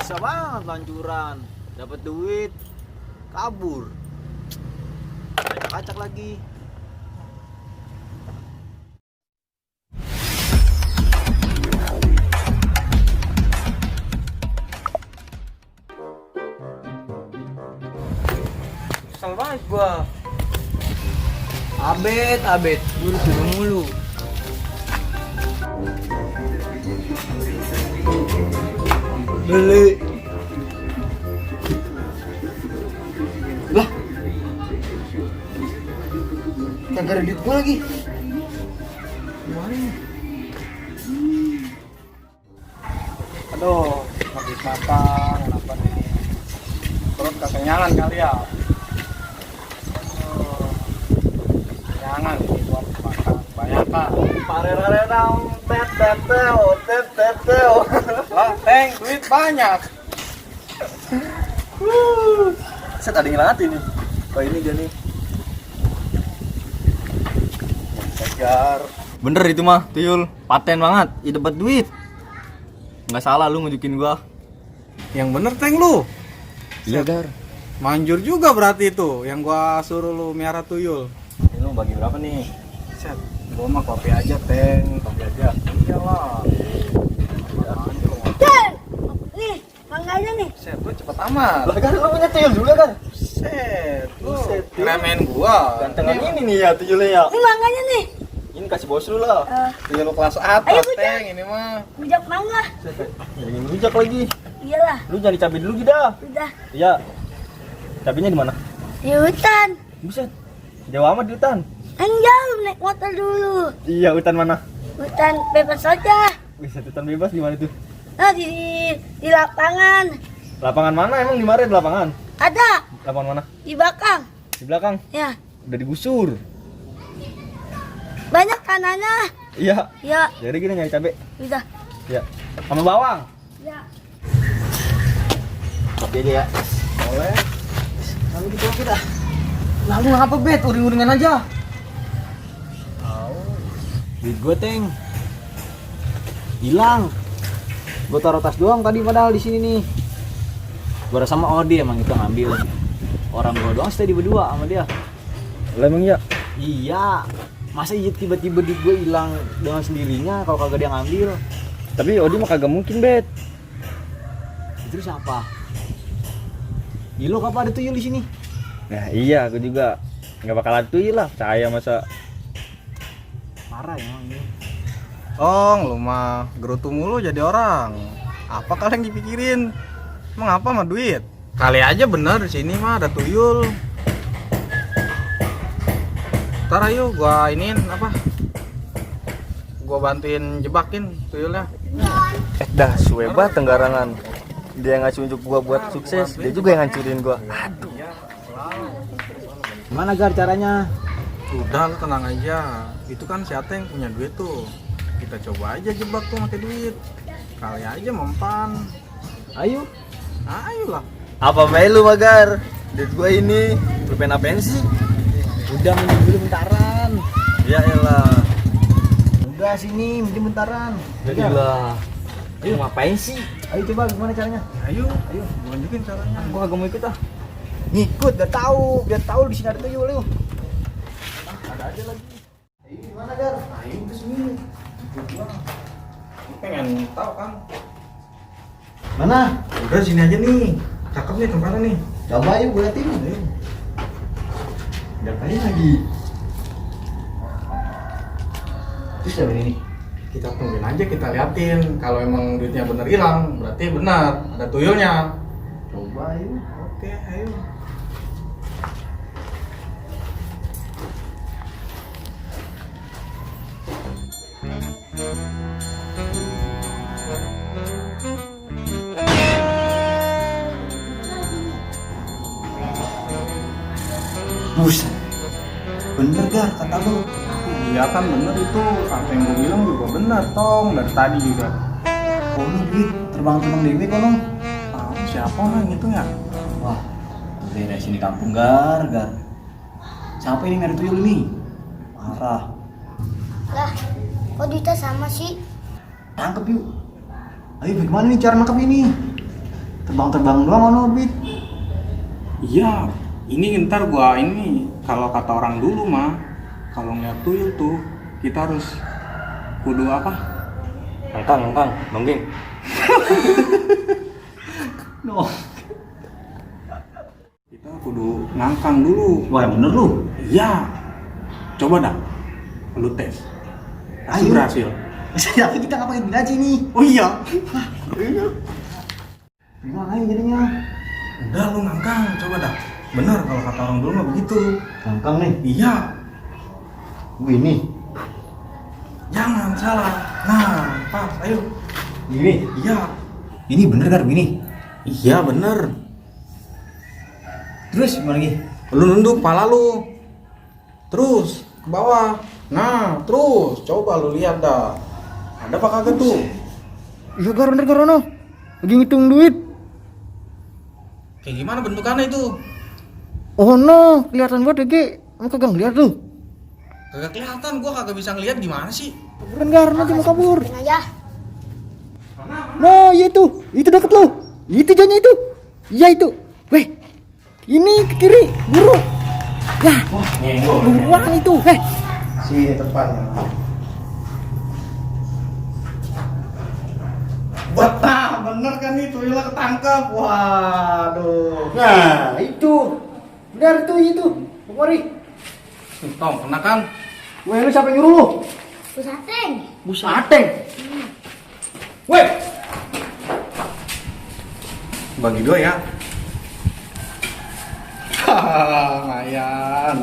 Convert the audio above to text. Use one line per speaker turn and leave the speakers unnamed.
Bisa banget lancuran, dapat duit, kabur. Acak lagi.
Kesel banget gua.
Abet, buru mulu. Beli. Lah. Kagak ada duit gua lagi. Gimana nih?
Aduh, habis makan, kenapa nih? Perut kekenyangan kali ya. Jangan buat makan banyak kan.
Parererang teteteo.
Lah, Teng, duit banyak.
Set ada yang ngelangat ini. Oh ini dia nih.
Segar.
Bener itu mah, tuyul. Paten banget, ya dapat duit. Nggak salah lu nunjukin gua.
Yang bener, Teng, lu.
Iya, Gar.
Manjur juga berarti itu yang gua suruh lu miara tuyul.
Ini lu bagi berapa nih?
Set, gua mah kopi aja, Teng, kopi aja. Iyalah.
Dan, nih, mangganya nih.
Set, lu cepet amat.
Lah kan lu punya tuyul juga kan?
Set, lu
Buset, tuyul.
remen gua.
Gantengan ini nih ya tuyulnya ya.
Ini mangganya nih.
Ini kasih bos lu lah.
Tuyul kelas atas,
Ayo, Bujang.
Teng, ini mah.
Bujak mangga.
Jadi ngerujak lagi.
Iyalah,
Lu jangan cabai dulu gitu.
udah.
Iya. Cabainya di mana?
Di hutan.
Buset. Jauh amat di hutan.
Jauh naik motor dulu.
Iya, hutan mana?
Hutan bebas saja.
Buset, hutan bebas di mana tuh?
Nah, di lapangan.
Lapangan mana emang di mana di lapangan?
Ada
Lapangan mana?
di belakang.
Di belakang.
Ya,
Udah digusur.
banyak tanahnya.
Iya.
Ya,
Jadi gini nyari cabai.
udah.
Ya. Sama bawang.
Ya.
Kopi aja ya. Boleh. Lalu gitu kita. Lalu ngapa bet? Uring-uringan aja. Tahu. Duit gue Teng. Hilang. Gue taruh tas doang tadi padahal di sini nih. Gue rasa sama Odi emang itu ngambil. Orang gue doang stay berdua sama dia. Lah emang iya? Iya. Masa iya tiba-tiba di gue hilang dengan sendirinya kalau kagak dia ngambil. Tapi Odi mah kagak mungkin bet. Itu siapa? Ilo kapan ada tuyul di sini?
Nah iya, aku juga nggak bakal ada tuyul lah, percaya masa.
Parah ya emang ini.
Tong, lu mah gerutu mulu jadi orang. Apa kalian dipikirin? Emang apa mah duit? Kali aja bener di sini mah ada tuyul. Ntar ayo gua iniin apa? Gua bantuin jebakin tuyulnya.
Dah suwe banget tenggarangan. Dia ngasih unjuk gua buat sukses, dia juga yang ngancurin gua. Aduh. Gimana Gar caranya?
Udah lu tenang aja. Itu kan si Ateng punya duit tuh. Kita coba aja jebak tuh pakai duit. Kali aja mempan.
Ayo.
Ayo lah.
Apa main lu Magar? Duit gua ini, lu pengen apain sih? Udah minjem dulu bentaran. Ya elah. Udah sini minjem bentaran. Gila. Ayo ngapain sih? Ayo coba gimana caranya?
Ayo, gua tunjukin caranya.
Gua kagak mau ikut ah. Ngikut biar tahu di sini ada tuyul ayo. Ada aja lagi. Ayo gimana Gar? Ayo ke sini.
Lu pengen tahu kan?
Mana?
Udah sini aja nih. Cakep nih tempatnya nih.
Coba ayo gue liatin. Ayo. Ngapain lagi? Terus apa ini?
Kita tungguin aja, kita liatin. Kalau emang duitnya bener hilang, berarti benar ada tuyulnya.
Coba ayo.
Oke, ayo.
Buset. Bener Gar kata lu.
Iya kan bener itu, apa yang gue bilang juga bener Tong, dari tadi juga.
Oh lu duit terbang-terbang dewe kok lu.
Tahu siapa mah ngitungnya?
Wah, beres ini kampung Gar. Siapa ini yang ada tuyul ini? Parah.
Lah, kok duitnya sama sih?
Tangkep yuk. Ayo bagaimana nih cara nangkep ini? Terbang-terbang doang ono Bit.
Iya, ini ntar gua ini kalau kata orang dulu mah, kalau ngeliat tuyul tuh kita harus kudu apa?
Ngangkang, nonggeng.
No.
Kita kudu ngangkang dulu.
Wah, bener lu.
Iya. Coba dah. Lu tes. Pasti
Ayo.
berhasil.
Tapi kita ngapain aja nih?
Oh iya.
Gimana aja jadinya?
Udah lu ngangkang, coba dah. Bener kalau kata orang dulu mah begitu.
Ngangkang nih.
Iya.
Gini.
Jangan salah. Nah, pas, ayo.
Gini.
Iya.
Ini bener kan begini?
Iya bener.
Terus gimana lagi?
Lu nunduk kepala lu. Terus ke bawah. Nah, terus coba lu lihat dah. Ada apa kagak tuh?
Iya bener Garono. Lagi ngitung duit.
Kayak gimana bentukannya itu?
Oh no, kelihatan banget Ge. Kamu kagak ngeliat tuh.
Kagak kelihatan, gua kagak bisa ngeliat gimana sih?
Kaburan Garono aja mau kabur.
Ini aja.
Nah, iya itu deket lo. Itu jadinya itu. Iya itu. Weh, ini ke kiri, buru. Ya, buruan itu.
Sini tepatnya. Betah, bener kan itu, tuyulnya ketangkep. Waduh.
Nah, itu. Benar tuh itu. Mari.
Tong, kena kan?
Weh, lu siapa yang nyuruh lu?
Pusateng.
Busateng. Weh,
Bagi dua ya. Hahaha, lumayan.